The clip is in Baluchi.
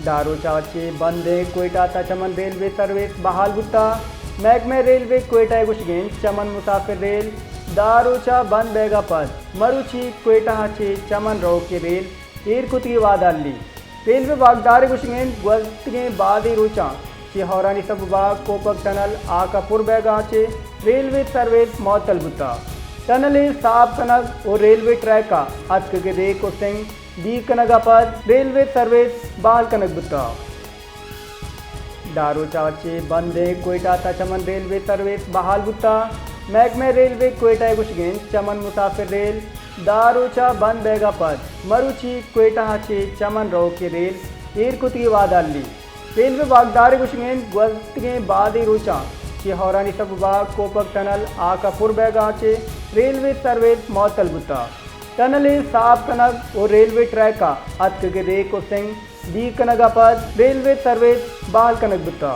داروچ ءَ چہ بندیں کوئٹہ تا چمن ریلوے سروس بحال بوتا۔ محکمہ ریلوے کوئٹہ ءِ گوشگ انت، چمن مسافر ریل داروچ ءَ بند بیگ ءَ پد مروچی کوئٹہ ءَ چہ چمن روکیں ریل ایر کتگی وعدہ ہلی۔ ریلوے واکدار ءِ گوشگ انت، گوستگیں بازیں روچاں چہ ہورانی سبب ءَ کوپگ ٹنل آک ءَ پر بیگ ءَ چہ ریلوے سروس معطل بوتا۔ ٹنل ءِ ساپ کنگ و ریلوے ٹریک ءَ اتکگیں ریک و سنگ دیر کنگ ءَ پد ریلوے سروس بحال کنگ بوتا۔ داروچ ءَ چہ بندیں کوئٹہ تا چمن ریلوے سروس بحال بوتا۔ محکمہ ریلوے کوئٹہ ءِ گوشگ انت، چمن مسافر ریل داروچ ءَ بند بیگ ءَ پد مروچی کوئٹہ ءَ چہ چمن روکیں ریل ایر کتگی وعدہ ہلی۔ ریلوے واکدار ءِ گوشگ انت، گوستگیں بازیں روچاں چہ ہورانی سبب ءَ کوپگ ٹنل آک ءَ پر بیگ ءَ چہ ریلوے سروس معطل بوتا۔ ٹنل ءِ ساپ کنگ و ریلوے ٹریک ءَ اتکگیں ریک و سنگ دیر کنگ ءَ پد ریلوے سروس بحال کنگ بوتا۔